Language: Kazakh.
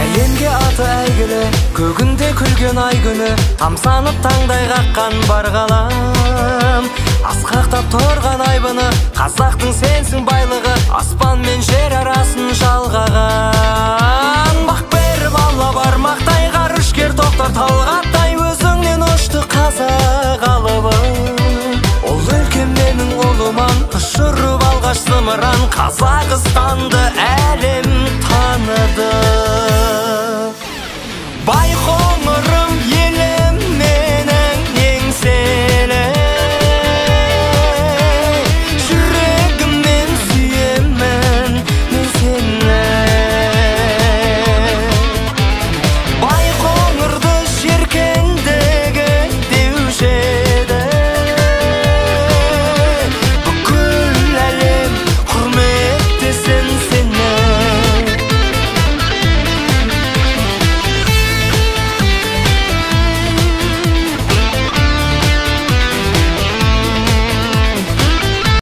Әлемге аты әйгілі, көгінде күлген ай күні, тамсанып таңдай қаққан бар ғалам. Асқақтап тұрған айбыны, қазақтың сенсің байлығы, аспан мен жер арасын жалғаған. Бақ беріп алла бармақтай, ғарышкер тоқтар талғаттай, өзіңнен ұшты қазақ алыбы. Ол өлкем менің ұлыман, ұшырып алғаш зымыран, Қазақстанды әлем